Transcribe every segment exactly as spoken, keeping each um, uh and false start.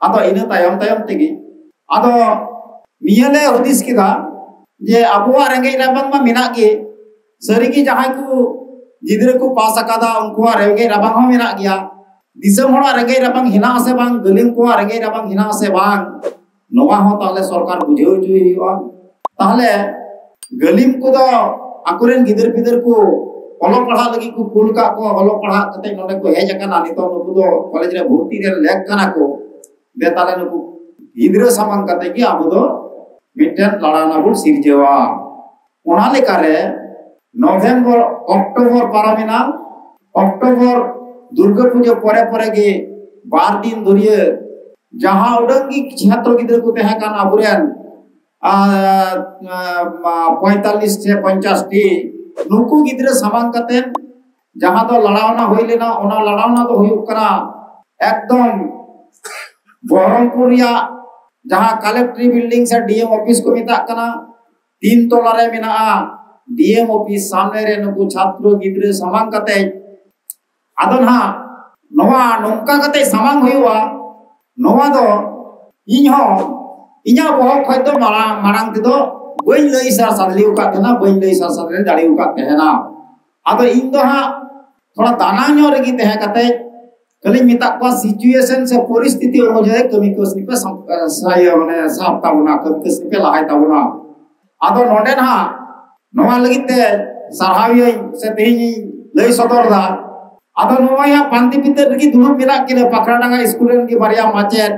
ᱟᱫᱚ ᱤᱱᱟᱹ ᱛᱟᱭᱚᱢ ᱛᱟᱭᱚᱢ ᱛᱮᱜᱮ ᱟᱫᱚ ᱱᱤᱭᱟᱹ ᱞᱮ ᱦᱩᱫᱤᱥ ᱠᱮᱫᱟ ᱡᱮ ᱟᱵᱚᱣᱟᱜ ᱨᱮᱸᱜᱮᱡ ᱨᱟᱵᱟᱝ ᱢᱟ ᱢᱮᱱᱟᱜ ᱜᱮ, ᱥᱟᱹᱨᱤᱜᱮ ᱡᱟᱦᱟᱸᱭ ᱠᱚ ᱜᱤᱫᱽᱨᱟᱹ ᱠᱚ ᱯᱟᱥ ᱟᱠᱟᱫᱟ ᱩᱱᱠᱩᱣᱟᱜ ᱨᱮᱸᱜᱮᱡ ᱨᱟᱵᱟᱝ ᱦᱚᱸ ᱢᱮᱱᱟᱜ ᱜᱮᱭᱟ, ᱫᱤᱥᱚᱢ ᱦᱚᱲᱟᱜ ᱨᱮᱸᱜᱮᱡ ᱨᱟᱵᱟᱝ ᱦᱮᱱᱟᱜ ᱟᱥᱮ ᱵᱟᱝ, ᱜᱟᱹᱞᱤᱢ ᱠᱚᱣᱟᱜ ᱨᱮᱸᱜᱮᱡ ᱨᱟᱵᱟᱝ ᱦᱮᱱᱟᱜ ᱟᱥᱮ ᱵᱟᱝ, ᱱᱚᱣᱟ ᱦᱚᱸ ᱛᱟᱦᱚᱞᱮ ᱥᱚᱨᱠᱟᱨ ᱵᱩᱡᱷᱟᱹᱣ ᱦᱚᱪᱚᱭ ᱦᱩᱭᱩᱜᱼᱟ᱾ ᱛᱟᱦᱚᱞᱮ ᱜᱟᱹᱞᱤᱢ ᱠᱚᱫᱚ ᱟᱠᱚᱨᱮᱱ ᱜᱤᱫᱟᱹᱨ ᱯᱤᱫᱟᱹᱨ ᱠᱚ ᱚᱞᱚᱜ ᱯᱟᱲᱦᱟᱜ ᱞᱟᱹᱜᱤᱫ ᱠᱚ ᱠᱩᱞ ᱠᱟᱜ ᱠᱚᱣᱟ, ᱚᱞᱚᱜ ᱯᱟᱲᱦᱟᱜ ᱠᱟᱛᱮ ᱱᱚᱰᱮ ᱠᱚ ᱦᱮᱡ ᱟᱠᱟᱱᱟ, ᱱᱤᱛᱚᱜ ᱱᱩᱠᱩ ᱫᱚ ᱠᱚᱞᱮᱡᱽ ᱨᱮ ᱵᱷᱚᱨᱛᱤ ᱨᱮ ᱞᱮᱠ ᱠᱟᱱᱟ ᱠᱚ, ᱫᱮ ᱛᱟᱦᱚᱞᱮ ᱱᱩᱠᱩ ᱜᱤᱫᱽᱨᱟᱹ ᱥᱟᱢᱟᱝ ᱠᱟᱛᱮ ᱜᱮ ᱟᱵᱚ ᱫᱚ ᱢᱤᱫᱴᱮᱱ ᱞᱟᱲᱟᱣᱱᱟ ᱵᱚᱱ ᱥᱤᱨᱡᱟᱹᱣᱟ᱾ ᱚᱱᱟ ᱞᱮᱠᱟᱨᱮ ᱱᱚᱵᱷᱮᱢᱵᱚᱨ ᱚᱠᱴᱳᱵᱚᱨ ᱯᱟᱨᱚᱢᱮᱱᱟ, ᱚᱠᱴᱳᱵᱚᱨ ᱫᱩᱨᱜᱟᱹ ᱯᱩᱡᱟᱹ ᱯᱚᱨᱮ ᱯᱚᱨᱮ ᱜᱮ ᱵᱟᱨ ᱫᱤᱱ ᱫᱷᱩᱨᱤᱭᱟᱹ ᱡᱟᱦᱟᱸ ᱩᱰᱟᱹᱝ ᱜᱮ ᱪᱷᱟᱛᱨᱚ ᱜᱤᱫᱽᱨᱟᱹ ᱠᱚ ᱛᱟᱦᱮᱸ ᱠᱟᱱ ᱟᱵᱚᱨᱮᱱ, ᱟᱨ, ᱟᱨ, ᱯᱚᱸᱭᱛᱟᱞᱞᱤᱥ ᱥᱮ ᱯᱚᱧᱪᱟᱥ ᱴᱤ ᱱᱩᱠᱩ ᱜᱤᱫᱽᱨᱟᱹ ᱥᱟᱢᱟᱝ ᱠᱟᱛᱮ ᱡᱟᱦᱟᱸ ᱫᱚ ᱞᱟᱲᱟᱣᱱᱟ ᱦᱩᱭ ᱞᱮᱱᱟ, ᱚᱱᱟ ᱞᱟᱲᱟᱣᱱᱟ ᱫᱚ ᱦᱩᱭᱩᱜ ᱠᱟᱱᱟ ᱮᱠᱫᱚᱢ ᱵᱚᱦᱚᱨᱚᱢᱯᱩᱨ ᱨᱮᱭᱟᱜ ᱡᱟᱦᱟᱸ ᱠᱟᱞᱮᱠᱴᱚᱨ ᱵᱤᱞᱰᱤᱝ ᱥᱮ ᱰᱤ ᱮᱢ ᱚᱯᱷᱤᱥ ᱠᱚ ᱢᱮᱛᱟᱜ ᱠᱟᱱᱟ, ᱛᱤᱱ ᱛᱚᱞᱟ ᱨᱮ ᱢᱮᱱᱟᱜᱼᱟ᱾ ᱰᱤ ᱮᱢ ᱚᱯᱷᱤᱥ ᱥᱟᱢᱱᱮ ᱨᱮ ᱱᱩᱠᱩ ᱪᱷᱟᱛᱨᱚ ᱜᱤᱫᱽᱨᱟᱹ ᱥᱟᱢᱟᱝ ᱠᱟᱛᱮ ᱟᱫᱚ ᱱᱟᱦᱟᱜ ᱱᱚᱣᱟ ᱱᱚᱝᱠᱟ ᱠᱟᱛᱮ ᱥᱟᱢᱟᱝ ᱦᱩᱭᱩᱜᱼᱟ, ᱱᱚᱣᱟ ᱫᱚ ᱤᱧ ᱦᱚᱸ ᱤᱧᱟᱹᱜ ᱵᱚᱦᱚᱜ ᱠᱷᱚᱡ ᱫᱚ ᱢᱟᱲᱟᱝ, ᱢᱟᱲᱟᱝ ᱛᱮᱫᱚ ᱵᱟᱹᱧ ᱞᱟᱹᱭ ᱥᱟᱨ ᱥᱟᱫᱽᱞᱤ ᱟᱠᱟᱫ ᱛᱟᱦᱮᱱᱟ, ᱵᱟᱹᱧ ᱞᱟᱹᱭ ᱥᱟᱨ ᱥᱟᱫᱽᱞᱤ ᱫᱟᱲᱮ ᱟᱠᱟᱫ ᱛᱟᱦᱮᱱᱟ᱾ ᱟᱫᱚ ᱤᱧ ᱫᱚ ᱦᱟᱸᱜ ᱛᱷᱚᱲᱟ ᱫᱟᱱᱟᱝ ᱧᱚᱜ ᱨᱮᱜᱮ ᱛᱟᱦᱮᱸ ᱠᱟᱛᱮ ᱠᱷᱟᱹᱞᱤᱧ ᱢᱮᱛᱟᱜ ᱠᱚᱣᱟ, ᱥᱤᱪᱩᱭᱮᱥᱚᱱ ᱥᱮ ᱯᱚᱨᱤᱥᱛᱷᱤᱛᱤ ᱚᱱᱩᱡᱟᱭᱤ ᱠᱟᱹᱢᱤ ᱠᱟᱹᱥᱱᱤ ᱯᱮ ᱥᱟᱵ, ᱥᱟ-, ᱤᱭᱟᱹ, ᱢᱟᱱᱮ ᱥᱟᱵ ᱛᱟᱵᱚᱱᱟ, ᱠᱟᱹᱢᱤ ᱠᱟᱹᱥᱱᱤ ᱯᱮ ᱞᱟᱦᱟᱭ ᱛᱟᱵᱚᱱᱟ᱾ ᱟᱫᱚ ᱱᱚᱰᱮ ᱱᱟᱦᱟᱜ ᱱᱚᱣᱟ ᱞᱟᱹᱜᱤᱫ ᱛᱮ ᱥᱟᱨᱦᱟᱣᱤᱭᱟᱹᱧ ᱥᱮ ᱛᱮᱦᱮᱧ ᱤᱧ ᱞᱟᱹᱭ ᱥᱚᱫᱚᱨ ᱫᱟ᱾ ᱟᱫᱚ ᱱᱚᱜᱼᱚᱭ ᱦᱟᱸᱜ ᱯᱟᱱᱛᱮ ᱵᱷᱤᱛᱟᱹᱨ ᱨᱮᱜᱮ ᱫᱩᱲᱩᱵ ᱢᱮᱱᱟᱜ ᱠᱤᱱᱟᱹ ᱯᱟᱠᱷᱨᱟᱰᱟᱸᱜᱟ ᱥᱠᱩᱞ ᱨᱮᱱ ᱜᱮ ᱵᱟᱨᱭᱟ ᱢᱟᱪᱮᱫ,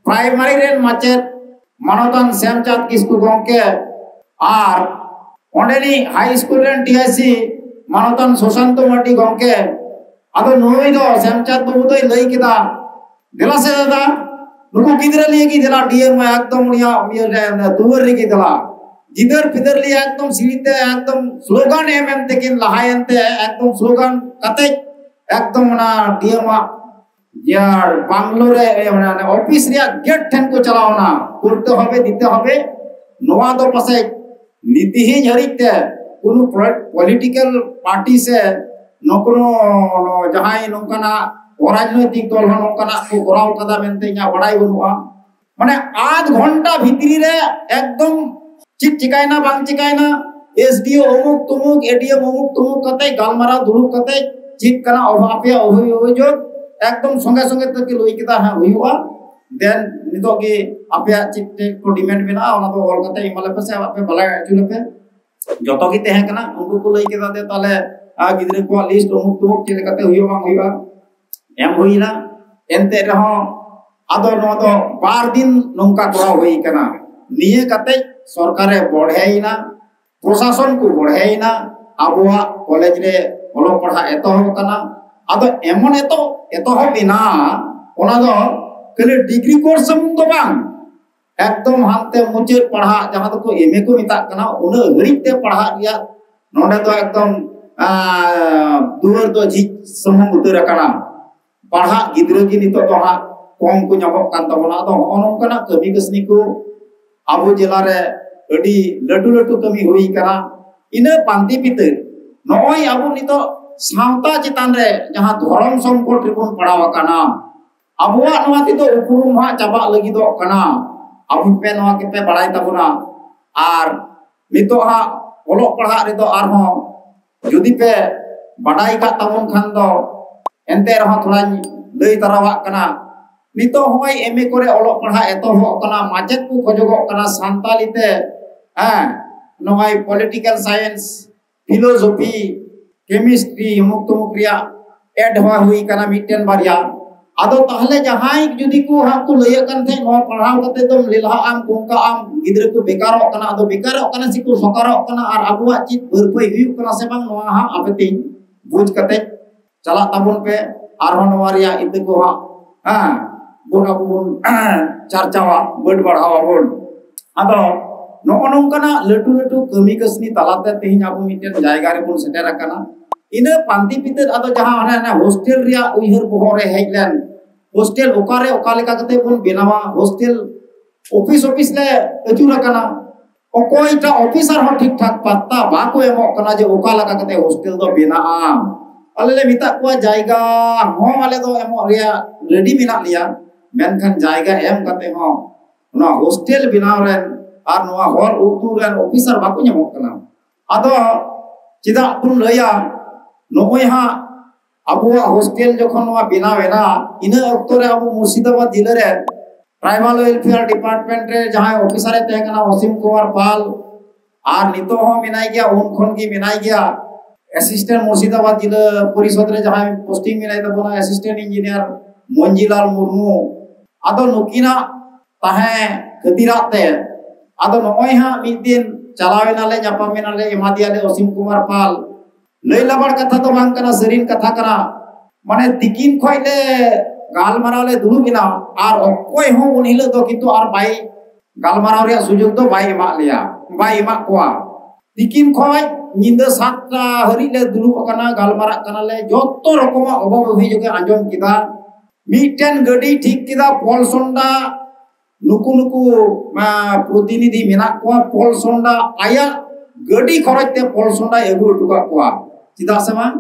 ᱯᱨᱟᱭᱢᱟᱨᱤ ᱨᱮᱱ ᱢᱟᱪᱮᱫ ᱢᱟᱱᱚᱛᱟᱱ ᱥᱮᱢᱪᱟᱸᱫᱽ ᱠᱤᱥᱠᱩ ᱜᱚᱢᱠᱮ ᱟᱨ ᱚᱸᱰᱮᱱᱤᱡ ᱦᱟᱭ ᱥᱠᱩᱞ ᱨᱮᱱ ᱴᱤ ᱟᱭ ᱥᱤ ᱢᱟᱱᱚᱛᱟᱱ ᱥᱩᱥᱟᱱᱛᱚ ᱢᱟᱨᱰᱤ ᱜᱚᱢᱠᱮ᱾ ᱟᱫᱚ ᱱᱩᱭ ᱫᱚ ᱥᱮᱢᱪᱟᱸᱫᱽ ᱵᱟᱹᱵᱩ ᱫᱚᱭ ᱞᱟᱹᱭ ᱠᱮᱫᱟ, "ᱫᱮᱞᱟ ᱥᱮ ᱫᱟᱫᱟ, ᱱᱩᱠᱩ ᱜᱤᱫᱽᱨᱟᱹ ᱞᱤᱭᱮ ᱜᱮ ᱫᱮᱞᱟ, ᱰᱤ ᱮᱢ ᱮᱠᱫᱚᱢ ᱩᱱᱤᱭᱟᱜ ᱤᱭᱟᱹ ᱨᱮ, ᱫᱩᱣᱟᱹᱨ ᱨᱮᱜᱮ ᱫᱮᱞᱟ, ᱜᱤᱫᱟᱹᱨ ᱯᱤᱫᱟᱹᱨ ᱞᱤᱭᱮ ᱮᱠᱫᱚᱢ ᱥᱤᱲᱤ ᱛᱮ ᱮᱠᱫᱚᱢ ᱥᱞᱳᱜᱟᱱ ᱮᱢ ᱮᱢ ᱛᱮᱠᱤᱱ ᱞᱟᱦᱟᱭᱮᱱ ᱛᱮ ᱮᱠᱫᱚᱢ ᱥᱞᱳᱜᱟᱱ ᱠᱟᱛᱮ ᱮᱠᱫᱚᱢ ᱚᱱᱟ ᱰᱤ ᱮᱢ ᱟᱜ ᱤᱭᱟᱹ ᱵᱟᱝᱞᱳ ᱨᱮ, ᱮ, ᱢᱟᱱᱮ ᱚᱱᱮ ᱚᱯᱷᱤᱥ ᱨᱮᱭᱟᱜ ᱜᱮᱴ ᱴᱷᱮᱱ ᱠᱚ ᱪᱟᱞᱟᱣ ᱮᱱᱟ, ᱠᱚᱨᱛᱮ ᱦᱚᱵᱮ, ᱫᱤᱛᱮ ᱦᱚᱵᱮ᱾" ᱱᱚᱣᱟ ᱫᱚ ᱯᱟᱥᱮᱡ ᱱᱤᱛ ᱦᱟᱹᱨᱤᱡ ᱛᱮ ᱠᱳᱱᱳ ᱯᱚᱞᱤᱴᱤᱠᱮᱞ ᱯᱟᱨᱴᱤ ᱥᱮ ᱱᱚ-, ᱠᱳᱱᱳ, ᱱᱚ-, ᱡᱟᱦᱟᱸᱭ ᱱᱚᱝᱠᱟᱱᱟᱜ ᱚᱨᱟᱡᱽᱱᱳᱭᱛᱤᱠ ᱫᱚᱞ ᱦᱚᱸ ᱱᱚᱝᱠᱟᱱᱟᱜ ᱠᱚ ᱠᱚᱨᱟᱣ ᱠᱟᱫᱟ ᱢᱮᱱᱛᱮ ᱤᱧᱟᱹᱜ ᱵᱟᱲᱟᱭ ᱵᱟᱹᱱᱩᱜᱼᱟ᱾ ᱢᱟᱱᱮ ᱟᱫᱷ ᱜᱷᱚᱱᱴᱟ ᱵᱷᱤᱛᱨᱤ ᱨᱮ ᱮᱠᱫᱚᱢ ᱪᱮᱫ ᱪᱤᱠᱟᱭᱱᱟ ᱵᱟᱝ ᱪᱤᱠᱟᱭᱱᱟ, ᱮᱥ ᱰᱤ ᱳ ᱚᱢᱩᱠ ᱛᱩᱢᱩᱠ, ᱮ ᱰᱤ ᱮᱢ ᱚᱢᱩᱠ ᱛᱩᱢᱩᱠ ᱠᱟᱛᱮ ᱜᱟᱞᱢᱟᱨᱟᱣ ᱫᱩᱲᱩᱵ ᱠᱟᱛᱮ ᱪᱮᱫ ᱠᱟᱱᱟ ᱚᱵᱷᱟ-, ᱟᱯᱮᱭᱟᱜ ᱚᱵᱷᱤ-, ᱚᱵᱷᱤᱡᱳᱜᱽ ᱮᱠᱫᱚᱢ ᱥᱚᱸᱜᱮ ᱥᱚᱸᱜᱮ ᱛᱮᱠᱚ ᱞᱟᱹᱭ ᱠᱮᱫᱟ, ᱦᱮᱸ ᱦᱩᱭᱩᱜᱼᱟ᱾ ᱫᱮᱱ ᱱᱤᱛᱚᱜ ᱜᱮ ᱟᱯᱮᱭᱟᱜ ᱪᱮᱫ ᱪᱮᱫ ᱠᱚ ᱰᱤᱢᱮᱱᱰ ᱢᱮᱱᱟᱜᱼᱟ ᱚᱱᱟ ᱫᱚ ᱚᱞ ᱠᱟᱛᱮ ᱮᱢᱟ ᱞᱮᱯᱮ ᱥᱮ ᱟᱯᱮ ᱵᱟᱲᱟᱭ ᱦᱚᱪᱚ ᱞᱮᱯᱮ᱾ ᱡᱚᱛᱚ ᱜᱮ ᱛᱟᱦᱮᱸ ᱠᱟᱱᱟ᱾ ᱩᱱᱠᱩ ᱠᱚ ᱞᱟᱹᱭ ᱠᱮᱫᱟ ᱡᱮ ᱛᱟᱦᱞᱮ, ᱟᱨ ᱜᱤᱫᱽᱨᱟᱹ ᱠᱚᱣᱟᱜ ᱞᱤᱥᱴ ᱚᱢᱩᱠ ᱛᱩᱢᱩᱠ ᱪᱮᱫ ᱞᱮᱠᱟᱛᱮ ᱦᱩᱭᱩᱜᱼᱟ ᱵᱟᱝ ᱦᱩᱭᱩᱜᱼᱟ ᱮᱢ ᱦᱩᱭᱱᱟ᱾ ᱮᱱᱛᱮ ᱨᱮᱦᱚᱸ ᱟᱫᱚ ᱱᱚᱣᱟ ᱫᱚ ᱵᱟᱨ ᱫᱤᱱ ᱱᱚᱝᱠᱟ ᱠᱚᱨᱟᱣ ᱦᱩᱭ ᱠᱟᱱᱟ᱾ ᱱᱤᱭᱟᱹ ᱠᱟᱛᱮ ᱥᱚᱨᱠᱟᱨᱮ ᱵᱚᱲᱦᱮᱭᱮᱱᱟ, ᱯᱨᱚᱥᱟᱥᱚᱱ ᱠᱚ ᱵᱚᱲᱦᱮᱭᱮᱱᱟ, ᱟᱵᱚᱣᱟᱜ ᱠᱚᱞᱮᱡᱽ ᱨᱮ ᱚᱞᱚᱜ ᱯᱟᱲᱦᱟᱜ ᱮᱛᱚᱦᱚᱵ ᱟᱠᱟᱱᱟ᱾ ᱟᱫᱚ ᱮᱢᱚᱱ ᱮᱛᱚ-, ᱮᱛᱚᱦᱚᱵ ᱮᱱᱟ, ᱚᱱᱟ ᱫᱚ ᱠᱷᱟᱹᱞᱤ ᱰᱤᱜᱽᱨᱤ ᱠᱳᱨᱥ ᱥᱩᱢᱩᱝ ᱫᱚ ᱵᱟᱝ, ᱮᱠᱫᱚᱢ ᱦᱟᱱᱛᱮ ᱢᱩᱪᱟᱹᱫ ᱯᱟᱲᱦᱟᱜ, ᱡᱟᱦᱟᱸ ᱫᱚᱠᱚ ᱮᱢ ᱮ ᱠᱚ ᱢᱮᱛᱟᱜ ᱠᱟᱱᱟ, ᱩᱱᱟᱹᱜ ᱦᱟᱹᱨᱤᱡ ᱛᱮ ᱯᱟᱲᱦᱟᱜ ᱨᱮᱭᱟᱜ ᱱᱚᱰᱮ ᱫᱚ ᱮᱠᱫᱚᱢ, ᱟᱸ, ᱫᱩᱣᱟᱹᱨ ᱫᱚ ᱡᱷᱤᱡ ᱥᱩᱢᱩᱝ ᱩᱛᱟᱹᱨ ᱟᱠᱟᱱᱟ᱾ ᱯᱟᱲᱦᱟᱜ ᱜᱤᱫᱽᱨᱟᱹ ᱜᱮ ᱱᱤᱛᱚᱜ ᱫᱚ ᱦᱟᱸᱜ ᱠᱚᱢ ᱠᱚ ᱧᱟᱢᱚᱜ ᱠᱟᱱ ᱛᱟᱵᱚᱱᱟ᱾ ᱟᱫᱚ ᱦᱚᱸᱜᱼᱚ ᱱᱚᱝᱠᱟᱱᱟᱜ ᱠᱟᱹᱢᱤ ᱠᱟᱹᱥᱱᱤ ᱠᱚ ᱟᱵᱚ ᱡᱮᱞᱟ ᱨᱮ ᱟᱹᱰᱤ ᱞᱟᱹᱴᱩ ᱞᱟᱹᱴᱩ ᱠᱟᱹᱢᱤ ᱦᱩᱭ ᱠᱟᱱᱟ᱾ ᱤᱱᱟᱹ ᱯᱟᱱᱛᱮ ᱯᱤᱛᱟᱹ ᱱᱚᱜᱼᱚᱭ ᱟᱵᱚ ᱱᱤᱛᱚᱜ ᱥᱟᱶᱛᱟ ᱪᱮᱛᱟᱱ ᱨᱮ ᱡᱟᱦᱟᱸ ᱫᱷᱚᱨᱚᱢ ᱥᱚᱝᱠᱚᱴ ᱨᱮᱵᱚᱱ ᱯᱟᱲᱟᱣ ᱟᱠᱟᱱᱟ, ᱟᱵᱚᱣᱟᱜ ᱱᱚᱣᱟ ᱛᱮᱫᱚ ᱩᱯᱨᱩᱢ ᱦᱟᱸᱜ ᱪᱟᱵᱟᱜ ᱞᱟᱹᱜᱤᱫᱚᱜ ᱠᱟᱱᱟ᱾ ᱟᱵᱚ ᱯᱮ ᱱᱚᱣᱟ ᱜᱮᱯᱮ ᱵᱟᱲᱟᱭ ᱛᱟᱵᱚᱱᱟ᱾ ᱟᱨ ᱱᱤᱛᱚᱜ ᱦᱟᱸᱜ ᱚᱞᱚᱜ ᱯᱟᱲᱦᱟᱜ ᱨᱮᱫᱚ ᱟᱨᱦᱚᱸ ᱡᱩᱫᱤ ᱯᱮ ᱵᱟᱰᱟᱭ ᱠᱟᱜ ᱛᱟᱵᱚᱱ ᱠᱷᱟᱱ ᱫᱚ, ᱮᱱᱛᱮ ᱨᱮᱦᱚᱸ ᱛᱷᱚᱲᱟᱧ ᱞᱟᱹᱭ ᱛᱟᱨᱟᱣᱟᱜ ᱠᱟᱱᱟ᱾ ᱱᱤᱛᱚᱜ ᱦᱚᱸᱜᱼᱚᱭ ᱮᱢ ᱮ ᱠᱚᱨᱮ ᱚᱞᱚᱜ ᱯᱟᱲᱦᱟᱜ ᱮᱛᱚᱦᱚᱵᱚᱜ ᱠᱟᱱᱟ, ᱢᱟᱪᱮᱫ ᱠᱚ ᱠᱷᱚᱡᱚᱜᱚᱜ ᱠᱟᱱᱟ ᱥᱟᱱᱛᱟᱞᱤ ᱛᱮ, ᱦᱮᱸ, ᱱᱚᱜᱼᱚᱭ ᱯᱚᱞᱤᱴᱤᱠᱮᱞ ᱥᱟᱭᱮᱱᱥ, ᱯᱷᱤᱞᱳᱡᱚᱯᱷᱤ, ᱠᱮᱢᱤᱥᱴᱨᱤ, ᱚᱢᱩᱠ ᱛᱚᱢᱩᱠ ᱨᱮᱭᱟᱜ ᱮᱰ ᱦᱚᱸ ᱦᱩᱭ ᱠᱟᱱᱟ ᱢᱤᱫᱴᱮᱱ ᱵᱟᱨᱭᱟ᱾ ᱟᱫᱚ ᱛᱟᱦᱞᱮ ᱡᱟᱦᱟᱸᱭ ᱡᱩᱫᱤ ᱠᱚ ᱦᱟᱸᱜ ᱠᱚ ᱞᱟᱹᱭᱮᱫ ᱠᱟᱱ ᱛᱟᱦᱮᱸᱫ, "ᱱᱚᱣᱟ ᱯᱟᱲᱦᱟᱣ ᱠᱟᱛᱮ ᱫᱚᱢ ᱞᱮᱞᱦᱟᱜ ᱟᱢ, ᱜᱚᱝᱠᱟᱜ ᱟᱢ, ᱜᱤᱫᱽᱨᱟᱹ ᱠᱚ ᱵᱮᱠᱟᱨᱚᱜ ᱠᱟᱱᱟ", ᱟᱫᱚ ᱵᱮᱠᱟᱨᱚᱜ ᱠᱟᱱᱟ ᱥᱮᱠᱚ ᱥᱚᱠᱟᱨᱚᱜ ᱠᱟᱱᱟ, ᱟᱨ ᱟᱵᱚᱣᱟᱜ ᱪᱮᱫ ᱵᱷᱟᱹᱨᱯᱟᱹᱭ ᱦᱩᱭᱩᱜ ᱠᱟᱱᱟ ᱥᱮ ᱵᱟᱝ, ᱱᱚᱣᱟ ᱦᱟᱸᱜ ᱟᱯᱮ ᱛᱮᱧ ᱵᱩᱡᱽ ᱠᱟᱛᱮ ᱪᱟᱞᱟᱜ ᱛᱟᱵᱚᱱ ᱯᱮ᱾ ᱟᱨᱦᱚᱸ ᱱᱚᱣᱟ ᱨᱮᱭᱟᱜ ᱤᱛᱟᱹ ᱠᱚ ᱦᱟᱸᱜ, ᱦᱮᱸ, ᱵᱚᱱ ᱟᱵᱚ ᱵᱚᱱ ᱪᱟᱨᱪᱟᱣᱟ, ᱵᱟᱹᱰ ᱵᱟᱲᱦᱟᱣ ᱟᱵᱚᱱ᱾ ᱟᱫᱚ ᱱᱚᱜᱼᱚ ᱱᱚᱝᱠᱟᱱᱟᱜ ᱞᱟᱹᱴᱩ ᱞᱟᱹᱴᱩ ᱠᱟᱹᱢᱤ ᱠᱟᱹᱥᱱᱤ ᱛᱟᱞᱟᱛᱮ ᱛᱮᱦᱮᱧ ᱟᱵᱚ ᱢᱤᱫᱴᱮᱱ ᱡᱟᱭᱜᱟ ᱨᱮᱵᱚᱱ ᱥᱮᱴᱮᱨ ᱟᱠᱟᱱᱟ᱾ ᱤᱱᱟᱹ ᱯᱟᱱᱛᱮ ᱯᱤᱛᱟᱹᱨ ᱟᱫᱚ ᱡᱟᱦᱟᱸ ᱦᱟᱱᱮ ᱦᱟᱱᱮ ᱦᱳᱥᱴᱮᱞ ᱨᱮᱭᱟᱜ ᱩᱭᱦᱟᱹᱨ ᱵᱚᱦᱚᱜ ᱨᱮ ᱦᱮᱡ ᱞᱮᱱ, ᱦᱳᱥᱴᱮᱞ ᱚᱠᱟᱨᱮ ᱚᱠᱟ ᱞᱮᱠᱟ ᱠᱟᱛᱮ ᱵᱚᱱ ᱵᱮᱱᱟᱣᱟ, ᱦᱳᱥᱴᱮᱞ ᱚᱯᱷᱤᱥ ᱚᱯᱷᱤᱥ ᱞᱮ ᱟᱹᱪᱩᱨ ᱟᱠᱟᱱᱟ, ᱚᱠᱚᱭᱴᱟᱜ ᱚᱯᱷᱤᱥᱟᱨ ᱦᱚᱸ ᱴᱷᱤᱠ ᱴᱷᱟᱠ ᱯᱟᱛᱛᱟ ᱵᱟᱠᱚ ᱮᱢᱚᱜ ᱠᱟᱱᱟ ᱡᱮ ᱚᱠᱟ ᱞᱮᱠᱟ ᱠᱟᱛᱮ ᱦᱳᱥᱴᱮᱞ ᱫᱚ ᱵᱮᱱᱟᱜᱼᱟ᱾ ᱟᱞᱮ ᱞᱮ ᱢᱮᱛᱟᱜ ᱠᱚᱣᱟ, ᱡᱟᱭᱜᱟ ᱦᱚᱸ ᱟᱞᱮ ᱫᱚ ᱮᱢᱚᱜ ᱨᱮᱭᱟᱜ ᱨᱮᱰᱤ ᱢᱮᱱᱟᱜ ᱞᱮᱭᱟ, ᱢᱮᱱᱠᱷᱟᱱ ᱡᱟᱭᱜᱟ ᱮᱢ ᱠᱟᱛᱮ ᱦᱚᱸ ᱱᱚᱣᱟ ᱦᱳᱥᱴᱮᱞ ᱵᱮᱱᱟᱣ ᱨᱮᱱ ᱟᱨ ᱱᱚᱣᱟ ᱦᱚᱨ ᱩᱫᱩᱜ ᱨᱮᱱ ᱚᱯᱷᱤᱥᱟᱨ ᱵᱟᱠᱚ ᱧᱟᱢᱚᱜ ᱠᱟᱱᱟ᱾ ᱟᱫᱚ ᱪᱮᱫᱟᱜ ᱵᱚᱱ ᱞᱟᱹᱭᱟ, ᱱᱚᱜᱼᱚᱭ ᱦᱟᱸᱜ ᱟᱵᱚᱣᱟᱜ ᱦᱳᱥᱴᱮᱞ ᱡᱚᱠᱷᱚᱱ ᱱᱚᱣᱟ ᱵᱮᱱᱟᱣ ᱮᱱᱟ, ᱤᱱᱟᱹ ᱚᱠᱛᱚ ᱨᱮ ᱟᱵᱚ ᱢᱩᱨᱥᱤᱫᱟᱵᱟᱫᱽ ᱡᱮᱞᱟ ᱨᱮ ᱴᱨᱟᱭᱵᱟᱞ ᱣᱮᱞᱯᱷᱮᱭᱟᱨ ᱰᱤᱯᱟᱨᱴᱢᱮᱱᱴ ᱨᱮ ᱡᱟᱦᱟᱸᱭ ᱚᱯᱷᱤᱥᱟᱨ ᱮ ᱛᱟᱦᱮᱸ ᱠᱟᱱᱟ ᱚᱥᱤᱢ ᱠᱩᱢᱟᱨ ᱯᱟᱞ, ᱟᱨ ᱱᱤᱛᱚᱜ ᱦᱚᱸ ᱢᱮᱱᱟᱭ ᱜᱮᱭᱟ, ᱩᱱ ᱠᱷᱚᱱ ᱜᱮ ᱢᱮᱱᱟᱭ ᱜᱮᱭᱟ᱾ ᱮᱥᱤᱥᱴᱮᱱᱴ ᱢᱩᱨᱥᱤᱫᱟᱵᱟᱫᱽ ᱡᱮᱞᱟ ᱯᱚᱨᱤᱥᱚᱫᱽ ᱨᱮ ᱡᱟᱦᱟᱸᱭ ᱯᱳᱥᱴᱤᱝ ᱢᱮᱱᱟᱭ ᱛᱟᱵᱚᱱᱟ, ᱮᱥᱤᱥᱴᱮᱱᱴ ᱤᱧᱡᱤᱱᱤᱭᱟᱨ ᱢᱚᱧᱡᱤᱞᱟᱞ ᱢᱩᱨᱢᱩ᱾ ᱟᱫᱚ ᱱᱩᱠᱤᱱᱟᱜ ᱛᱟᱦᱮᱸ ᱠᱷᱟᱹᱛᱤᱨᱟᱜ ᱛᱮ ᱟᱫᱚ ᱱᱚᱜᱼᱚᱭ ᱦᱟᱸᱜ ᱢᱤᱫ ᱫᱤᱱ ᱪᱟᱞᱟᱣ ᱮᱱᱟᱞᱮ, ᱧᱟᱯᱟᱢ ᱮᱱᱟᱞᱮ, ᱮᱢᱟ ᱫᱮᱭᱟᱞᱮ ᱚᱥᱤᱢ ᱠᱩᱢᱟᱨ ᱯᱟᱞ᱾ ᱞᱟᱹᱭ ᱞᱟᱵᱟᱲ ᱠᱟᱛᱷᱟ ᱫᱚ ᱵᱟᱝ ᱠᱟᱱᱟ, ᱥᱟᱹᱨᱤᱱ ᱠᱟᱛᱷᱟ ᱠᱟᱱᱟ᱾ ᱢᱟᱱᱮ ᱛᱤᱠᱤᱱ ᱠᱷᱚᱡ ᱞᱮ ᱜᱟᱞᱢᱟᱨᱟᱣ ᱞᱮ ᱫᱩᱲᱩᱵ ᱮᱱᱟ, ᱟᱨ ᱚᱠᱚᱭ ᱦᱚᱸ ᱩᱱ ᱦᱤᱞᱳᱜ ᱫᱚ ᱠᱤᱱᱛᱩ ᱟᱨ ᱵᱟᱭ ᱜᱟᱞᱢᱟᱨᱟᱣ ᱨᱮᱭᱟᱜ ᱥᱩᱡᱳᱜᱽ ᱫᱚ ᱵᱟᱭ ᱮᱢᱟᱜ ᱞᱮᱭᱟ, ᱵᱟᱭ ᱮᱢᱟᱜ ᱠᱚᱣᱟ᱾ ᱛᱤᱠᱤᱱ ᱠᱷᱚᱡ ᱧᱤᱫᱟᱹ ᱥᱟᱛᱴᱟ ᱦᱟᱹᱨᱤᱡ ᱞᱮ ᱫᱩᱲᱩᱵ ᱟᱠᱟᱱᱟ, ᱜᱟᱞᱢᱟᱨᱟᱜ ᱠᱟᱱᱟᱞᱮ, ᱡᱚᱛᱚ ᱨᱚᱠᱚᱢᱟᱜ ᱚᱵᱷᱟᱵ ᱚᱵᱷᱤᱡᱳᱜ ᱮ ᱟᱸᱡᱚᱢ ᱠᱮᱫᱟ᱾ ᱢᱤᱫᱴᱮᱱ ᱜᱟᱹᱰᱤ ᱴᱷᱤᱠ ᱠᱮᱫᱟ ᱯᱚᱞᱥᱚᱱᱰᱟ, ᱱᱩᱠᱩ ᱱᱩᱠᱩ, ᱟ, ᱯᱨᱚᱛᱤᱱᱤᱫᱷᱤ ᱢᱮᱱᱟᱜ ᱠᱚᱣᱟ, ᱯᱚᱞᱥᱚᱱᱰᱟ ᱟᱭᱟᱜ ᱜᱟᱹᱰᱤ ᱠᱷᱚᱨᱚᱪ ᱛᱮ ᱯᱚᱞᱥᱚᱱᱰᱟᱭ ᱟᱹᱜᱩ ᱦᱚᱴᱚ ᱠᱟᱜ ᱠᱚᱣᱟ᱾ ᱪᱮᱫᱟᱜ ᱥᱮ ᱵᱟᱝ?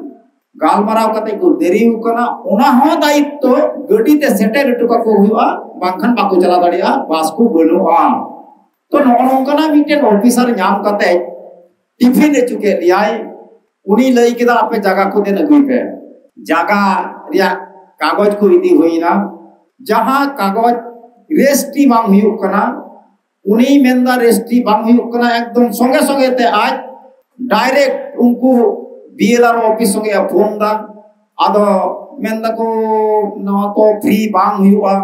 ᱜᱟᱞᱢᱟᱨᱟᱣ ᱠᱟᱛᱮ ᱠᱚ ᱫᱮᱨᱤ ᱟᱠᱟᱱᱟ, ᱚᱱᱟ ᱦᱚᱸ ᱫᱟᱭᱤᱛᱛᱚ ᱜᱟᱹᱰᱤ ᱛᱮ ᱥᱮᱴᱮᱨ ᱦᱚᱴᱚ ᱠᱟᱠᱚ ᱦᱩᱭᱩᱜᱼᱟ, ᱵᱟᱝᱠᱷᱟᱱ ᱵᱟᱠᱚ ᱪᱟᱞᱟᱣ ᱫᱟᱲᱮᱭᱟᱜᱼᱟ, ᱵᱟᱥ ᱠᱚ ᱵᱟᱹᱱᱩᱜᱼᱟ᱾ ᱛᱚ, ᱱᱚᱜᱼᱚ ᱱᱚᱝᱠᱟᱱᱟᱜ ᱢᱤᱫᱴᱮᱱ ᱚᱯᱷᱤᱥᱟᱨ ᱧᱟᱢ ᱠᱟᱛᱮ ᱴᱤᱯᱷᱤᱱ ᱦᱚᱪᱚ ᱠᱮᱫ ᱞᱮᱭᱟᱭ᱾ ᱩᱱᱤ ᱞᱟᱹᱭ ᱠᱮᱫᱟ, "ᱟᱯᱮ ᱡᱟᱭᱜᱟ ᱠᱚ ᱫᱮᱱ ᱟᱹᱜᱩᱭ ᱯᱮ᱾" ᱡᱟᱭᱜᱟ ᱨᱮᱭᱟᱜ ᱠᱟᱜᱚᱡᱽ ᱠᱚ ᱤᱫᱤ ᱦᱩᱭᱱᱟ, ᱡᱟᱦᱟᱸ ᱠᱟᱜᱚᱡᱽ ᱨᱮᱡᱤᱥᱴᱨᱤ ᱵᱟᱝ ᱦᱩᱭᱩᱜ ᱠᱟᱱᱟ, ᱩᱱᱤᱭ ᱢᱮᱱᱫᱟ, "ᱨᱮᱡᱤᱥᱴᱨᱤ ᱵᱟᱝ ᱦᱩᱭᱩᱜ ᱠᱟᱱᱟ", ᱮᱠᱫᱚᱢ ᱥᱚᱸᱜᱮ ᱥᱚᱸᱜᱮ ᱛᱮ ᱟᱡ ᱰᱟᱭᱨᱮᱠᱴ ᱩᱱᱠᱩ ᱵᱤ ᱮᱞ ᱟᱨ ᱚ ᱚᱯᱷᱤᱥ ᱥᱚᱸᱜᱮ ᱮ ᱯᱷᱳᱱ ᱫᱟ᱾ ᱟᱫᱚ ᱢᱮᱱ ᱫᱟᱠᱚ, "ᱱᱚᱣᱟ ᱛᱚ ᱯᱷᱨᱤ ᱵᱟᱝ ᱦᱩᱭᱩᱜᱼᱟ᱾"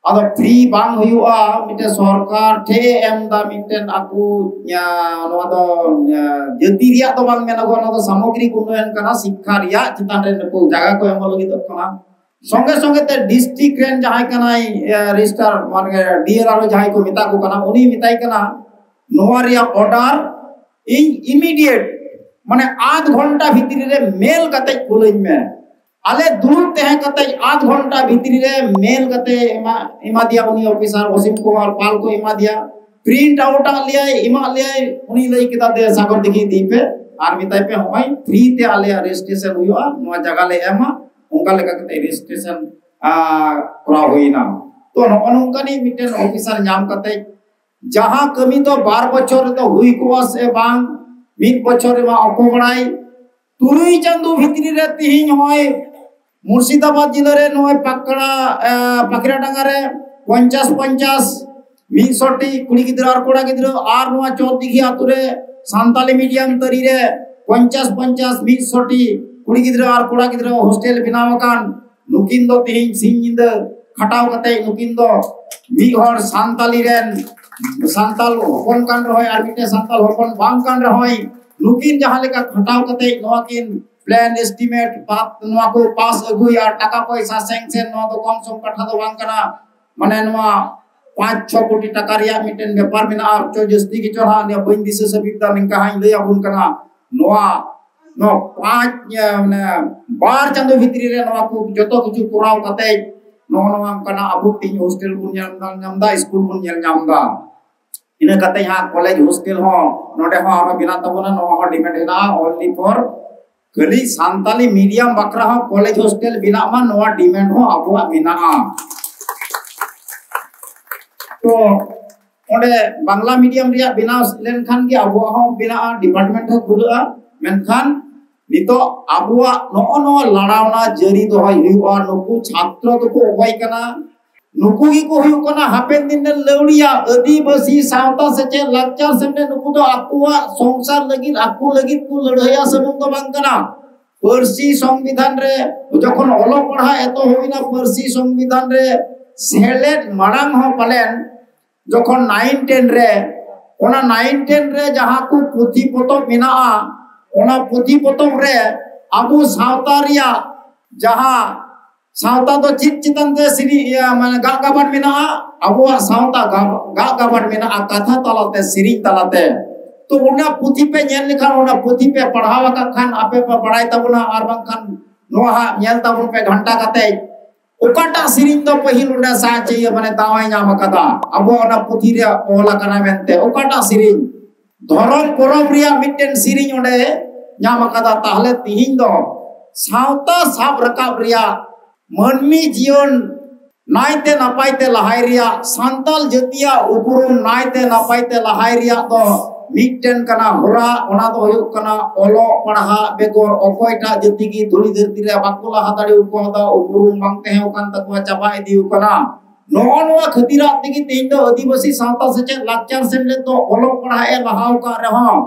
ᱟᱫᱚ ᱯᱷᱨᱤ ᱵᱟᱝ ᱦᱩᱭᱩᱜᱼᱟ, ᱢᱤᱫᱴᱮᱱ ᱥᱚᱨᱠᱟᱨ ᱴᱷᱮᱡ ᱮ ᱮᱢ ᱫᱟ, ᱢᱤᱫᱴᱮᱱ ᱟᱠᱚ, ᱟ, ᱱᱚᱣᱟ ᱫᱚ, ᱟ, ᱡᱟᱹᱛᱤ ᱨᱮᱭᱟᱜ ᱫᱚ ᱵᱟᱝ ᱢᱮᱱᱚᱜᱚᱜᱼᱟ, ᱱᱚᱣᱟ ᱫᱚ ᱥᱟᱢᱚᱜᱨᱤᱠ ᱩᱱᱱᱚᱭᱚᱱ ᱠᱟᱱᱟ, ᱥᱤᱠᱠᱷᱟ ᱨᱮᱭᱟᱜ ᱪᱮᱛᱟᱱ ᱨᱮ ᱱᱩᱠᱩ ᱡᱟᱭᱜᱟ ᱠᱚ ᱮᱢᱚᱜ ᱞᱟᱹᱜᱤᱫᱚᱜ ᱠᱟᱱᱟ᱾ ᱥᱚᱸᱜᱮ ᱥᱚᱸᱜᱮ ᱛᱮ ᱰᱤᱥᱴᱨᱤᱠᱴ ᱨᱮᱱ ᱡᱟᱦᱟᱸᱭ ᱠᱟᱱᱟᱭ, ᱮ, ᱨᱮᱡᱤᱥᱴᱟᱨ, ᱢᱟᱱᱮ ᱰᱤ ᱮᱞ ᱟᱨ ᱚ ᱡᱟᱦᱟᱸᱭ ᱠᱚ ᱢᱮᱛᱟ ᱠᱚ ᱠᱟᱱᱟ, ᱩᱱᱤ ᱢᱮᱛᱟᱭ ᱠᱟᱱᱟ, "ᱱᱚᱣᱟ ᱨᱮᱭᱟᱜ ᱚᱨᱰᱟᱨ ᱤᱧ ᱤᱢᱤᱰᱤᱭᱮᱴ, ᱢᱟᱱᱮ ᱟᱫᱷ ᱜᱷᱚᱱᱴᱟ ᱵᱷᱤᱛᱨᱤ ᱨᱮ ᱢᱮᱞ ᱠᱟᱛᱮ ᱠᱩᱞᱟᱹᱧ ᱢᱮ᱾" ᱟᱞᱮ ᱫᱩᱲᱩᱵ ᱛᱟᱦᱮᱸ ᱠᱟᱛᱮ ᱟᱫᱷ ᱜᱷᱚᱱᱴᱟ ᱵᱷᱤᱛᱨᱤ ᱨᱮ ᱢᱮᱞ ᱠᱟᱛᱮ ᱮᱢᱟ, ᱮᱢᱟ ᱫᱮᱭᱟ ᱩᱱᱤ ᱚᱯᱷᱤᱥᱟᱨ ᱚᱥᱤᱢ ᱠᱩᱢᱟᱨ ᱯᱟᱞ ᱠᱚ ᱮᱢᱟ ᱫᱮᱭᱟ᱾ ᱯᱨᱤᱱᱴ ᱟᱣᱩᱴ ᱟᱫ ᱞᱮᱭᱟᱭ, ᱮᱢᱟᱫ ᱞᱮᱭᱟᱭ᱾ ᱩᱱᱤ ᱞᱟᱹᱭ ᱠᱮᱫᱟ, "ᱫᱮ ᱥᱟᱜᱚᱨ ᱫᱤᱜᱷᱤ ᱤᱫᱤᱭ ᱯᱮ, ᱟᱨ ᱢᱮᱛᱟᱭ ᱯᱮ, ᱱᱚᱜᱼᱚᱭ ᱯᱷᱨᱤ ᱛᱮ ᱟᱞᱮᱭᱟᱜ ᱨᱮᱡᱤᱥᱴᱨᱮᱥᱚᱱ ᱦᱩᱭᱩᱜᱼᱟ, ᱱᱚᱣᱟ ᱡᱟᱭᱜᱟ ᱞᱮ ᱮᱢᱟ, ᱚᱱᱠᱟ ᱞᱮᱠᱟ ᱠᱟᱛᱮ ᱨᱮᱡᱤᱥᱴᱨᱮᱥᱚᱱ ᱠᱚᱨᱟᱣ ᱦᱩᱭᱱᱟ᱾ ᱛᱚ ᱱᱚᱜᱼᱚ ᱱᱚᱝᱠᱟᱱᱤᱡ ᱢᱤᱫᱴᱮᱱ ᱚᱯᱷᱤᱥᱟᱨ ᱧᱟᱢ ᱠᱟᱛᱮ ᱡᱟᱦᱟᱸ ᱠᱟᱹᱢᱤ ᱫᱚ ᱵᱟᱨ ᱵᱚᱪᱷᱚᱨ ᱨᱮᱫᱚ ᱦᱩᱭ ᱠᱚᱜᱼᱟ ᱥᱮ ᱵᱟᱝ, ᱢᱤᱫ ᱵᱚᱪᱷᱚᱨ ᱨᱮᱢᱟ ᱚᱠᱚ ᱵᱟᱲᱟᱭ, ᱛᱩᱨᱩᱭ ᱪᱟᱸᱫᱚ ᱵᱷᱤᱛᱨᱤ ᱨᱮ ᱛᱤᱦᱤᱧ ᱱᱚᱜᱼᱚᱭ ᱢᱩᱨᱥᱤᱫᱟᱵᱟᱫ ᱡᱤᱞᱟᱹ ᱨᱮ ᱱᱚᱜᱼᱚᱭ ᱯᱟᱠᱲᱟ, ᱮ, ᱯᱟᱠᱲᱟ ᱰᱟᱸᱜᱟ ᱨᱮ ᱯᱚᱧᱪᱟᱥ ᱯᱚᱧᱪᱟᱥ ᱢᱤᱫᱥᱚ ᱴᱤ ᱠᱩᱲᱤ ᱜᱤᱫᱽᱨᱟᱹ ᱟᱨ ᱠᱚᱲᱟ ᱜᱤᱫᱽᱨᱟᱹ, ᱟᱨ ᱱᱚᱣᱟ ᱪᱚᱨᱫᱤᱜᱷᱤ ᱟᱛᱳ ᱨᱮ ᱥᱟᱱᱛᱟᱞᱤ ᱢᱤᱰᱤᱭᱟᱢ ᱛᱟᱹᱨᱤ ᱨᱮ ᱯᱚᱧᱪᱟᱥ ᱯᱚᱧᱪᱟᱥ ᱢᱤᱫᱥᱚ ᱴᱤ ᱠᱩᱲᱤ ᱜᱤᱫᱽᱨᱟᱹ ᱟᱨ ᱠᱚᱲᱟ ᱜᱤᱫᱽᱨᱟᱹ ᱦᱳᱥᱴᱮᱞ ᱵᱮᱱᱟᱣ ᱟᱠᱟᱱ᱾ ᱱᱩᱠᱤᱱ ᱫᱚ ᱛᱤᱦᱤᱧ ᱥᱤᱧ ᱧᱤᱫᱟᱹ ᱠᱷᱟᱴᱟᱣ ᱠᱟᱛᱮ ᱱᱩᱠᱤᱱ ᱫᱚ ᱢᱤᱫ ᱦᱚᱲ ᱥᱟᱱᱛᱟᱞᱤ ᱨᱮᱱ, ᱥᱟᱱᱛᱟᱞ ᱦᱚᱯᱚᱱ ᱠᱟᱱ ᱨᱮᱦᱚᱸᱭ ᱟᱨ ᱢᱤᱫᱴᱮᱱ ᱥᱟᱱᱛᱟᱞ ᱦᱚᱯᱚᱱ ᱵᱟᱝ ᱠᱟᱱ ᱨᱮᱦᱚᱸᱭ, ᱱᱩᱠᱤᱱ ᱡᱟᱦᱟᱸ ᱞᱮᱠᱟ ᱠᱷᱟᱴᱟᱣ ᱠᱟᱛᱮ ᱱᱚᱣᱟ ᱠᱤᱱ ᱯᱞᱟᱱ ᱮᱥᱴᱤᱢᱮᱴ ᱱᱚᱣᱟ ᱠᱚ ᱯᱟᱥ ᱟᱹᱜᱩᱭᱟ, ᱴᱟᱠᱟ ᱯᱚᱭᱥᱟ ᱥᱮᱝᱥᱮᱱ, ᱱᱚᱣᱟ ᱫᱚ ᱠᱚᱢ ᱥᱚᱢ ᱠᱟᱛᱷᱟ ᱫᱚ ᱵᱟᱝ ᱠᱟᱱᱟ᱾ ᱢᱟᱱᱮ ᱱᱚᱣᱟ ᱯᱟᱸᱪ ᱪᱷᱚ ᱠᱳᱴᱤ ᱴᱟᱠᱟ ᱨᱮᱭᱟᱜ ᱢᱤᱫᱴᱮᱱ ᱵᱮᱯᱟᱨ ᱢᱮᱱᱟᱜᱼᱟ, ᱪᱚ ᱡᱟᱹᱥᱛᱤ ᱜᱮᱪᱚ ᱦᱟᱸᱜ, ᱱᱤᱭᱟᱹ ᱵᱟᱹᱧ ᱫᱤᱥᱟᱹ ᱥᱟᱹᱵᱤᱫ ᱫᱟ, ᱱᱤᱝᱠᱟ ᱦᱟᱸᱜ ᱤᱧ ᱞᱟᱹᱭ ᱟᱵᱚᱱ ᱠᱟᱱᱟ᱾ ᱱᱚᱣᱟ, ᱱᱚᱣᱟ ᱯᱟᱸᱪ, ᱮ, ᱢᱟᱱᱮ ᱵᱟᱨ ᱪᱟᱸᱫᱚ ᱵᱷᱤᱛᱨᱤ ᱨᱮ ᱱᱚᱣᱟ ᱠᱚ ᱡᱚᱛᱚ ᱠᱤᱪᱷᱩ ᱠᱚᱨᱟᱣ ᱠᱟᱛᱮ ᱱᱚᱜᱼᱚ ᱱᱚᱣᱟ ᱚᱱᱠᱟᱱᱟᱜ ᱟᱵᱚ ᱛᱮᱦᱮᱧ ᱦᱳᱥᱴᱮᱞ ᱵᱚᱱ ᱧᱮᱞ ᱧᱟᱢ ᱮᱫᱟ, ᱥᱠᱩᱞ ᱵᱚᱱ ᱧᱮᱞ ᱧᱟᱢ ᱮᱫᱟ᱾ ᱤᱱᱟᱹ ᱠᱟᱛᱮ ᱦᱟᱸᱜ ᱠᱚᱞᱮᱡᱽ ᱦᱳᱥᱴᱮᱞ ᱦᱚᱸ ᱱᱚᱰᱮ ᱦᱚᱸ ᱟᱨᱦᱚᱸ ᱵᱮᱱᱟᱜ ᱛᱟᱵᱚᱱᱟ, ᱱᱚᱣᱟ ᱦᱚᱸ ᱰᱤᱢᱮᱱᱰ ᱦᱮᱱᱟᱜᱼᱟ, only for ᱠᱷᱟᱹᱞᱤ ᱥᱟᱱᱛᱟᱞᱤ ᱢᱤᱰᱤᱭᱟᱢ ᱵᱟᱠᱷᱨᱟ ᱦᱚᱸ ᱠᱚᱞᱮᱡᱽ ᱦᱳᱥᱴᱮᱞ ᱵᱮᱱᱟᱜ ᱢᱟ, ᱱᱚᱣᱟ ᱰᱤᱢᱮᱱᱰ ᱦᱚᱸ ᱟᱵᱚᱣᱟᱜ ᱢᱮᱱᱟᱜᱼᱟ᱾ ᱛᱚ ᱚᱸᱰᱮ ᱵᱟᱝᱞᱟ ᱢᱤᱰᱤᱭᱟᱢ ᱨᱮᱭᱟᱜ ᱵᱮᱱᱟᱣ ᱞᱮᱱᱠᱷᱟᱱ ᱜᱮ ᱟᱵᱚᱣᱟᱜ ᱦᱚᱸ ᱵᱮᱱᱟᱜᱼᱟ, ᱰᱤᱯᱟᱨᱴᱢᱮᱱᱴ ᱦᱚᱸ ᱠᱷᱩᱞᱟᱹᱜᱼᱟ᱾ ᱢᱮᱱᱠᱷᱟᱱ ᱱᱤᱛᱚᱜ ᱟᱵᱚᱣᱟᱜ ᱱᱚᱜᱼᱚ ᱱᱚᱣᱟ ᱞᱟᱲᱟᱣᱱᱟ ᱡᱟᱹᱨᱤ ᱫᱚᱦᱚᱭ ᱦᱩᱭᱩᱜᱼᱟ᱾ ᱱᱩᱠᱩ ᱪᱷᱟᱛᱨᱚ ᱫᱚᱠᱚ ᱚᱠᱚᱭ ᱠᱟᱱᱟ? ᱱᱩᱠᱩ ᱜᱮᱠᱚ ᱦᱩᱭᱩᱜ ᱠᱟᱱᱟ ᱦᱟᱯᱮᱱ ᱫᱤᱱ ᱨᱮᱱ ᱞᱟᱹᱣᱲᱤᱭᱟ᱾ ᱟᱹᱫᱤᱵᱟᱹᱥᱤ ᱥᱟᱶᱛᱟ ᱥᱮᱪᱮᱫ ᱞᱟᱠᱪᱟᱨ ᱥᱮᱢᱞᱮᱫ ᱱᱩᱠᱩ ᱫᱚ ᱟᱠᱚᱣᱟᱜ ᱥᱚᱝᱥᱟᱨ ᱞᱟᱹᱜᱤᱫ, ᱟᱠᱚ ᱞᱟᱹᱜᱤᱫ ᱠᱚ ᱞᱟᱹᱲᱦᱟᱹᱭᱟ ᱥᱩᱢᱩᱝ ᱫᱚ ᱵᱟᱝ ᱠᱟᱱᱟ᱾ ᱯᱟᱹᱨᱥᱤ ᱥᱚᱝᱵᱤᱫᱷᱟᱱ ᱨᱮ ᱡᱚᱠᱷᱚᱱ ᱚᱞᱚᱜ ᱯᱟᱲᱦᱟᱜ ᱮᱛᱚᱦᱚᱵ ᱮᱱᱟ, ᱯᱟᱹᱨᱥᱤ ᱥᱚᱝᱵᱤᱫᱷᱟᱱ ᱨᱮ ᱥᱮᱞᱮᱫ ᱢᱟᱲᱟᱝ ᱦᱚᱸ ᱯᱟᱞᱮᱱ ᱡᱚᱠᱷᱚᱱ ᱱᱟᱭᱤᱱ ᱴᱮᱱ ᱨᱮ, ᱚᱱᱟ ᱱᱟᱭᱤᱱ ᱴᱮᱱ ᱨᱮ ᱡᱟᱦᱟᱸ ᱠᱚ ᱯᱩᱛᱷᱤ ᱯᱚᱛᱚᱵ ᱢᱮᱱᱟᱜᱼᱟ, ᱚᱱᱟ ᱯᱩᱛᱷᱤ ᱯᱚᱛᱚᱵ ᱨᱮ ᱟᱵᱚ ᱥᱟᱶᱛᱟ ᱨᱮᱭᱟᱜ ᱡᱟᱦᱟᱸ ᱥᱟᱶᱛᱟ ᱫᱚ ᱪᱮᱫ ᱪᱮᱛᱟᱱ ᱛᱮ ᱥᱤᱨᱤ-, ᱤᱭᱟᱹ, ᱢᱟᱱᱮ ᱜᱟᱜ ᱜᱟᱵᱟᱱ ᱢᱮᱱᱟᱜᱼᱟ? ᱟᱵᱚᱣᱟᱜ ᱥᱟᱶᱛᱟ ᱜᱟᱵ-, ᱜᱟᱜ ᱜᱟᱵᱟᱱ ᱢᱮᱱᱟᱜᱼᱟ, ᱠᱟᱛᱷᱟ ᱛᱟᱞᱟᱛᱮ, ᱥᱮᱨᱮᱧ ᱛᱟᱞᱟᱛᱮ᱾ ᱛᱚ ᱚᱱᱟ ᱯᱩᱛᱷᱤ ᱯᱮ ᱧᱮᱞ ᱞᱮᱠᱷᱟᱱ, ᱚᱱᱟ ᱯᱩᱛᱷᱤ ᱯᱮ ᱯᱟᱲᱦᱟᱣ ᱟᱠᱟᱫ ᱠᱷᱟᱱ ᱟᱯᱮ ᱯᱮ ᱵᱟᱲᱟᱭ ᱛᱟᱵᱚᱱᱟ, ᱟᱨ ᱵᱟᱝᱠᱷᱟᱱ ᱱᱚᱣᱟ ᱦᱟᱸᱜ ᱧᱮᱞ ᱛᱟᱵᱚᱱ ᱯᱮ ᱜᱷᱟᱱᱴᱟ ᱠᱟᱛᱮ, ᱚᱠᱟᱴᱟᱜ ᱥᱮᱨᱮᱧ ᱫᱚ ᱯᱟᱹᱦᱤᱞ ᱚᱸᱰᱮ ᱥᱟᱦᱪᱮᱭᱟᱹ ᱢᱟᱱᱮ ᱫᱟᱣ ᱮ ᱧᱟᱢ ᱟᱠᱟᱫᱟ ᱟᱵᱚᱣᱟᱜ ᱚᱱᱟ ᱯᱩᱛᱷᱤ ᱨᱮ ᱚᱞ ᱟᱠᱟᱱᱟ ᱢᱮᱱᱛᱮ, ᱚᱠᱟᱴᱟᱜ ᱥᱮᱨᱮᱧ? ᱫᱷᱚᱨᱚᱢ ᱯᱚᱨᱚᱵᱽ ᱨᱮᱭᱟᱜ ᱢᱤᱫᱴᱮᱱ ᱥᱮᱨᱮᱧ ᱚᱸᱰᱮ ᱧᱟᱢ ᱟᱠᱟᱫᱟ᱾ ᱛᱟᱦᱞᱮ ᱛᱤᱦᱤᱧ ᱫᱚ ᱥᱟᱶᱛᱟ ᱥᱟᱵ ᱨᱟᱠᱟᱵ ᱨᱮᱭᱟᱜ, ᱢᱟᱹᱱᱢᱤ ᱡᱤᱭᱚᱱ ᱱᱟᱭᱛᱮ ᱱᱟᱯᱟᱭ ᱛᱮ ᱞᱟᱦᱟᱭ ᱨᱮᱭᱟᱜ, ᱥᱟᱱᱛᱟᱞ ᱡᱟᱹᱛᱤᱭᱟᱜ ᱩᱯᱨᱩᱢ ᱱᱟᱭᱛᱮ ᱱᱟᱯᱟᱭ ᱛᱮ ᱞᱟᱦᱟᱭ ᱨᱮᱭᱟᱜ ᱫᱚ ᱢᱤᱫᱴᱮᱱ ᱠᱟᱱᱟ ᱦᱚᱨᱟ᱾ ᱚᱱᱟ ᱫᱚ ᱦᱩᱭᱩᱜ ᱠᱟᱱᱟ ᱚᱞᱚᱜ ᱯᱟᱲᱦᱟᱜ ᱵᱮᱜᱚᱨ ᱚᱠᱚᱭᱴᱟᱜ ᱡᱟᱹᱛᱤ ᱜᱮ ᱫᱷᱩᱲᱤ ᱫᱷᱟᱹᱨᱛᱤ ᱨᱮ ᱵᱟᱠᱚ ᱞᱟᱦᱟ ᱫᱟᱲᱮ ᱟᱠᱟᱣᱫᱟ, ᱩᱯᱨᱩᱢ ᱵᱟᱝ ᱛᱟᱦᱮᱸ ᱠᱟᱱ ᱛᱟᱠᱚᱣᱟ, ᱪᱟᱵᱟ ᱤᱫᱤ ᱟᱠᱟᱱᱟ᱾ ᱱᱚᱜᱼᱚ ᱱᱚᱣᱟ ᱠᱷᱟᱹᱛᱤᱨᱟᱜ ᱛᱮᱜᱮ ᱛᱮᱦᱮᱧ ᱫᱚ ᱟᱹᱫᱤᱵᱟᱹᱥᱤ ᱥᱟᱶᱛᱟ ᱥᱮᱪᱮᱫ ᱞᱟᱠᱪᱟᱨ ᱥᱮᱢᱞᱮᱫ ᱫᱚ ᱚᱞᱚᱜ ᱯᱟᱲᱦᱟᱜ ᱮ ᱞᱟᱦᱟ ᱟᱠᱟᱫ ᱨᱮᱦᱚᱸ,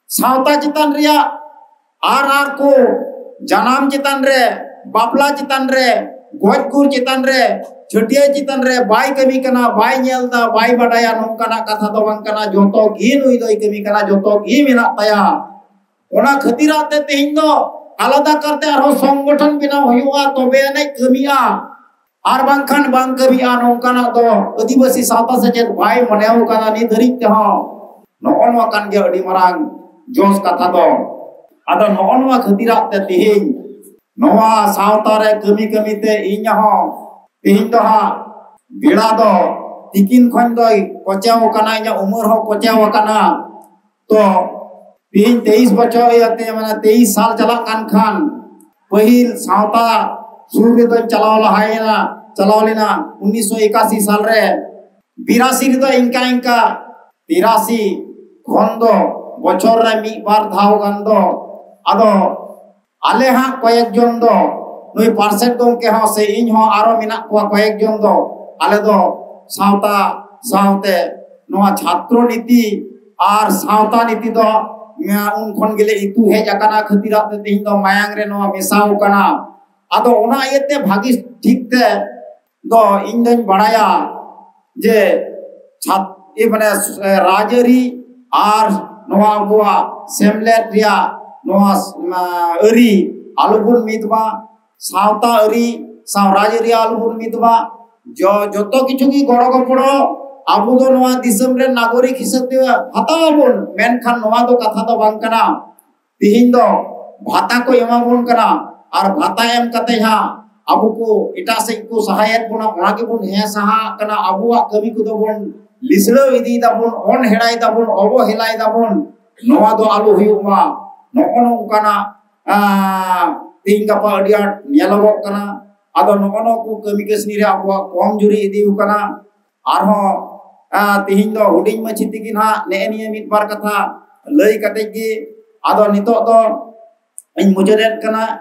ᱥᱟᱶᱛᱟ ᱪᱮᱛᱟᱱ ᱨᱮᱭᱟᱜ ᱟᱨ ᱟᱨ ᱠᱚ ᱡᱟᱱᱟᱢ ᱪᱮᱛᱟᱱ ᱨᱮ, ᱵᱟᱯᱞᱟ ᱪᱮᱛᱟᱱ ᱨᱮ, ᱜᱚᱡ ᱜᱩᱨ ᱪᱮᱛᱟᱱ ᱨᱮ, ᱪᱷᱟᱹᱴᱭᱟᱹᱨ ᱪᱮᱛᱟᱱ ᱨᱮ ᱵᱟᱭ ᱠᱟᱹᱢᱤ ᱠᱟᱱᱟ, ᱵᱟᱭ ᱧᱮᱞ ᱮᱫᱟ, ᱵᱟᱭ ᱵᱟᱰᱟᱭᱟ, ᱱᱚᱝᱠᱟᱱᱟᱜ ᱠᱟᱛᱷᱟ ᱫᱚ ᱵᱟᱝ ᱠᱟᱱᱟ᱾ ᱡᱚᱛᱚ ᱜᱮ ᱱᱩᱭ ᱫᱚᱭ ᱠᱟᱹᱢᱤ ᱠᱟᱱᱟ, ᱡᱚᱛᱚ ᱜᱮ ᱢᱮᱱᱟᱜ ᱛᱟᱭᱟ᱾ ᱚᱱᱟ ᱠᱷᱟᱹᱛᱤᱨᱟᱜ ᱛᱮ ᱛᱮᱦᱮᱧ ᱫᱚ ᱟᱞᱟᱫᱟ ᱠᱟᱨᱛᱮ ᱟᱨᱦᱚᱸ ᱥᱚᱝᱜᱚᱴᱷᱚᱱ ᱵᱮᱱᱟᱣ ᱦᱩᱭᱩᱜᱼᱟ, ᱛᱚᱵᱮ ᱟᱹᱱᱤᱡ ᱠᱟᱹᱢᱤᱜᱼᱟ᱾ ᱟᱨ ᱵᱟᱝᱠᱷᱟᱱ ᱵᱟᱝ ᱠᱟᱹᱢᱤᱜᱼᱟ, ᱱᱚᱝᱠᱟᱱᱟᱜ ᱫᱚ ᱟᱹᱫᱤᱵᱟᱹᱥᱤ ᱥᱟᱶᱛᱟ ᱥᱮᱪᱮᱫ ᱵᱟᱭ ᱢᱚᱱᱮᱣ ᱠᱟᱫᱟ ᱱᱤᱛ ᱫᱷᱟᱹᱨᱤᱡ ᱛᱮᱦᱚᱸ᱾ ᱱᱚᱜᱼᱚ ᱱᱚᱣᱟ ᱠᱟᱱ ᱜᱮᱭᱟ ᱟᱹᱰᱤ ᱢᱟᱨᱟᱝ ᱡᱚᱥ ᱠᱟᱛᱷᱟ ᱫᱚ᱾ ᱟᱫᱚ ᱱᱚᱜᱼᱚ ᱱᱚᱣᱟ ᱠᱷᱟᱹᱛᱤᱨᱟᱜ ᱛᱮ ᱛᱮᱦᱮᱧ ᱱᱚᱣᱟ ᱥᱟᱶᱛᱟ ᱨᱮ ᱠᱟᱹᱢᱤ ᱠᱟᱹᱢᱤ ᱛᱮ ᱤᱧ ᱦᱚᱸ ᱛᱮᱦᱮᱧ ᱫᱚ ᱦᱟᱸᱜ ᱵᱮᱲᱟ ᱫᱚ ᱛᱤᱠᱤᱱ ᱠᱷᱚᱱ ᱫᱚᱭ ᱠᱚᱪᱮᱣ ᱟᱠᱟᱱᱟ, ᱤᱧᱟᱹᱜ ᱩᱢᱮᱨ ᱦᱚᱸ ᱠᱚᱪᱮᱣ ᱟᱠᱟᱱᱟ᱾ ᱛᱚ ᱛᱮᱦᱮᱧ ᱛᱮᱭᱤᱥ ᱵᱚᱪᱷᱚᱨ ᱤᱭᱟᱹᱛᱮ, ᱢᱟᱱᱮ ᱛᱮᱭᱤᱥ ᱥᱟᱞ ᱪᱟᱞᱟᱜ ᱠᱟᱱ ᱠᱷᱟᱱ, ᱯᱟᱹᱦᱤᱞ ᱥᱟᱶᱛᱟ ᱥᱩᱨ ᱨᱮᱫᱚᱧ ᱪᱟᱞᱟᱣ ᱞᱟᱦᱟᱭᱮᱱᱟ, ᱪᱟᱞᱟᱣ ᱞᱮᱱᱟ ᱩᱱᱤᱥᱥᱚ ᱮᱠᱟᱥᱤ ᱥᱟᱞ ᱨᱮ᱾ ᱵᱤᱨᱟᱥᱤ ᱨᱮᱫᱚ ᱤᱱᱠᱟ ᱤᱱᱠᱟ ᱛᱤᱨᱟᱥᱤ ᱠᱷᱚᱱ ᱫᱚ ᱵᱚᱪᱷᱚᱨ ᱨᱮ ᱢᱤᱫ ᱵᱟᱨ ᱫᱷᱟᱣ ᱜᱟᱱ ᱫᱚ᱾ ᱟᱫᱚ ᱟᱞᱮ ᱦᱟᱸᱜ ᱠᱚᱭᱮᱠ ᱡᱚᱱ ᱫᱚ, ᱱᱩᱭ ᱯᱟᱨᱥᱮᱛ ᱜᱚᱢᱠᱮ ᱦᱚᱸ ᱥᱮ ᱤᱧ ᱦᱚᱸ ᱟᱨᱚ ᱢᱮᱱᱟᱜ ᱠᱚᱣᱟ ᱠᱚᱭᱮᱠ ᱡᱚᱱ ᱫᱚ, ᱟᱞᱮ ᱫᱚ ᱥᱟᱶᱛᱟ ᱥᱟᱶᱛᱮ ᱱᱚᱣᱟ ᱪᱷᱟᱛᱨᱚ ᱱᱤᱛᱤ ᱟᱨ ᱥᱟᱶᱛᱟ ᱱᱤᱛᱤ ᱫᱚ, ᱮᱸ, ᱩᱱ ᱠᱷᱚᱱ ᱜᱮᱞᱮ ᱤᱛᱩ ᱦᱮᱡ ᱟᱠᱟᱱᱟ ᱠᱷᱟᱹᱛᱤᱨᱟᱜ ᱛᱮ ᱛᱮᱦᱮᱧ ᱫᱚ ᱢᱟᱭᱟᱝ ᱨᱮ ᱱᱚᱣᱟ ᱢᱮᱥᱟᱣ ᱠᱟᱱᱟ᱾ ᱟᱫᱚ ᱚᱱᱟ ᱤᱭᱟᱹᱛᱮ ᱵᱷᱟᱹᱜᱤ ᱴᱷᱤᱠ ᱛᱮ ᱫᱚ ᱤᱧ ᱫᱚᱧ ᱵᱟᱲᱟᱭᱟ ᱡᱮ ᱪᱷᱟᱛ-, ᱮ, ᱢᱟᱱᱮ, ᱮ, ᱨᱟᱡᱽᱟᱹᱨᱤ ᱟᱨ ᱱᱚᱣᱟ ᱟᱵᱚᱣᱟᱜ ᱥᱮᱢᱞᱮᱫ ᱨᱮᱭᱟᱜ ᱱᱚᱣᱟ, ᱮ, ᱟᱹᱨᱤ ᱟᱞᱚᱵᱚᱱ ᱢᱤᱫ ᱢᱟ, ᱥᱟᱶᱛᱟ ᱟᱹᱨᱤ ᱥᱟᱶ ᱨᱟᱡᱽᱟᱹᱨᱤ ᱟᱞᱚᱵᱚᱱ ᱢᱤᱫ ᱢᱟ᱾ ᱡᱚ-, ᱡᱚᱛᱚ ᱠᱤᱪᱷᱩ ᱜᱮ ᱜᱚᱲᱚ ᱜᱚᱯᱚᱲᱚ ᱟᱵᱚ ᱫᱚ ᱱᱚᱣᱟ ᱫᱤᱥᱚᱢ ᱨᱮᱱ ᱱᱟᱜᱚᱨᱤᱠ ᱦᱤᱥᱟᱹᱵ ᱛᱮ ᱦᱟᱛᱟᱣ ᱟᱵᱚᱱ, ᱢᱮᱱᱠᱷᱟᱱ ᱱᱚᱣᱟ ᱫᱚ ᱠᱟᱛᱷᱟ ᱫᱚ ᱵᱟᱝ ᱠᱟᱱᱟ᱾ ᱛᱤᱦᱤᱧ ᱫᱚ ᱵᱷᱟᱛᱟ ᱠᱚ ᱮᱢᱟ ᱵᱚᱱ ᱠᱟᱱᱟ, ᱟᱨ ᱵᱷᱟᱛᱟ ᱮᱢ ᱠᱟᱛᱮ ᱦᱟᱸᱜ ᱟᱵᱚ ᱠᱚ ᱮᱴᱟᱜ ᱥᱮᱫ ᱠᱚ ᱥᱟᱦᱟᱭᱮᱫ ᱵᱚᱱᱟ, ᱚᱱᱟ ᱜᱮᱵᱚᱱ ᱦᱮᱸ ᱥᱟᱦᱟᱜ ᱠᱟᱱᱟ᱾ ᱟᱵᱚᱣᱟᱜ ᱠᱟᱹᱢᱤ ᱠᱚᱫᱚ ᱵᱚᱱ ᱞᱤᱥᱲᱟᱹᱣ ᱤᱫᱤᱭ ᱫᱟᱵᱚᱱ, ᱚᱱᱦᱮᱲᱟᱭ ᱫᱟᱵᱚᱱ, ᱚᱵᱚᱦᱮᱞᱟᱭ ᱫᱟᱵᱚᱱ, ᱱᱚᱣᱟ ᱫᱚ ᱟᱞᱚ ᱦᱩᱭᱩᱜ ᱢᱟ᱾ ᱱᱚᱜᱼᱚ ᱱᱚᱝᱠᱟᱱᱟᱜ, ᱟᱸ, ᱛᱮᱦᱮᱧ ᱜᱟᱯᱟ ᱟᱹᱰᱤ ᱟᱸᱴ ᱧᱮᱞᱚᱜᱚᱜ ᱠᱟᱱᱟ᱾ ᱟᱫᱚ ᱱᱚᱜᱼᱚ ᱱᱚᱣᱟ ᱠᱚ ᱠᱟᱹᱢᱤ ᱠᱟᱹᱥᱱᱤ ᱨᱮ ᱟᱵᱚᱣᱟᱜ ᱠᱚᱢ ᱡᱩᱨᱤ ᱤᱫᱤ ᱟᱠᱟᱱᱟ᱾ ᱟᱨᱦᱚᱸ, ᱟᱸ, ᱛᱮᱦᱮᱧ ᱫᱚ ᱦᱩᱰᱤᱧ ᱢᱟᱹᱪᱷᱤ ᱛᱮᱜᱮ ᱱᱟᱦᱟᱜ ᱱᱮᱜᱼᱮ ᱱᱤᱭᱟᱹ ᱢᱤᱫ ᱵᱟᱨ ᱠᱟᱛᱷᱟ ᱞᱟᱹᱭ ᱠᱟᱛᱮ ᱜᱮ, ᱟᱫᱚ ᱱᱤᱛᱚᱜ ᱫᱚ ᱤᱧ ᱢᱩᱪᱟᱹᱫᱮᱫ ᱠᱟᱱᱟ᱾